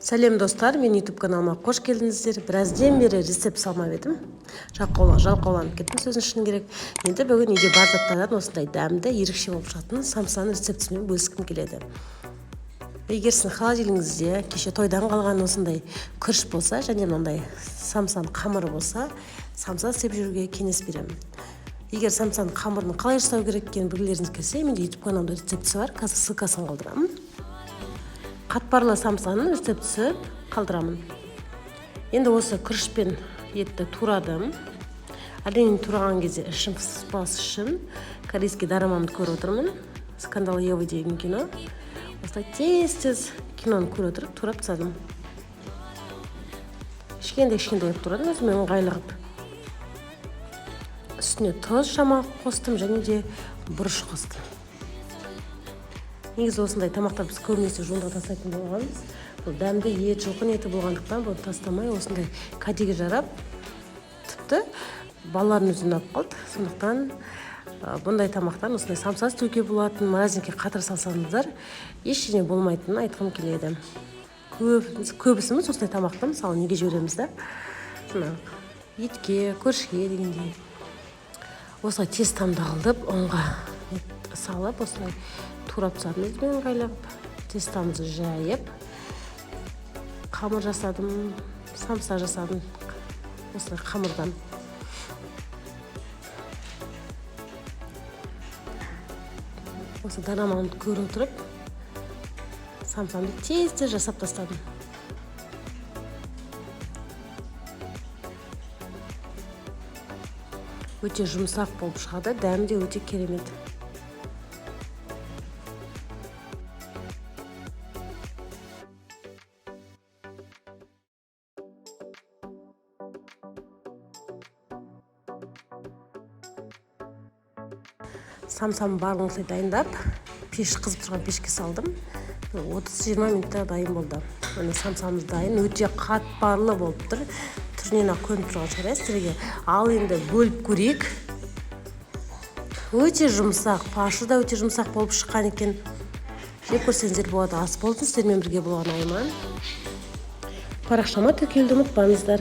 Сәлем, достар! Мен YouTube каналыма қош келдіңіздер. Біразден бері рецепт салмап едім, жалқауланып кеттім, сөздің шыны керек. Енді бүгін үйде бар заттардан осындай дәмді, ерекше болып шығатын самсаның рецептісімен бөліскім келеді. Егер сіздің холодильнигіңізде кеше тойдан қалған осындай күріш болса және мынандай самсаның қамыры болса, самса істеп жүруге кеңес беремін. Егер самсаның қамырын қалай жасау керек екенін білгілеріңіз келсе, менде YouTube каналымда рецептісі бар, қазір ссылкасын қалдырамын. Қатпарлы самсаның рецептісі қалдырамын. Енді осы күріш пен етті турадым. Әрине, тураған кезде ішім пыспас үшін корейский дорамамды көріп отырмын, «Скандал Евы» деген кино. Осылай тез тез киноны көре отырып, турап тастадым. Кішкентай кішкентай қылып турадым, өзіме ыңғайлы қылып. Үстіне тұз шамалы қостым және де бұрыш қостым. Негізі, осындай тамақтар біз көбінесе жуындыға тастайтын болғанбыз. Бұл дәмді ет, жылқының еті болғандықтан, бұны тастамай, осындай кәдеге жарап, тіпті балалардың өзі ұнап қалды. Сондықтан бұндай тамақтан осындай самса істеуге болатын. Морозилькаға қатыра салсаңыздар, ештеңе болмайтынын айтқым келеді. Көбісіміз осындай тамақты, мысалы, неге жібереміз да, жаңағы етке, күрішке дегендей. Осылай тестамды алдып, ұнға салып, осылай турап тастадым өзіме ыңғайлап. Тестамызды жайып, қамыр жасадым, самса жасадым осылай қамырдан. Осы дорамамды көре отырып, самсамды тез тез жасап тастадым. Өте жұмсақ болып шығады, дәмі де өте керемет. Самсаның барлығын осылай дайындап, пеш қызып тұрған пешке салдым. 30-20 минутта дайын болды. Міне, самсамыз дайын, өте қатпарлы болып тұр, түрінен ақ көрініп тұрған шығар, иә, сіздерге. Ал енді бөліп көрейік. Өте жұмсақ, фаршы да өте жұмсақ болып шыққан екен. Жеп көрсеңіздер болады. Ас болсын! Сіздермен бірге болған Айман. Парақшама тіркелуді ұмытпаңыздар.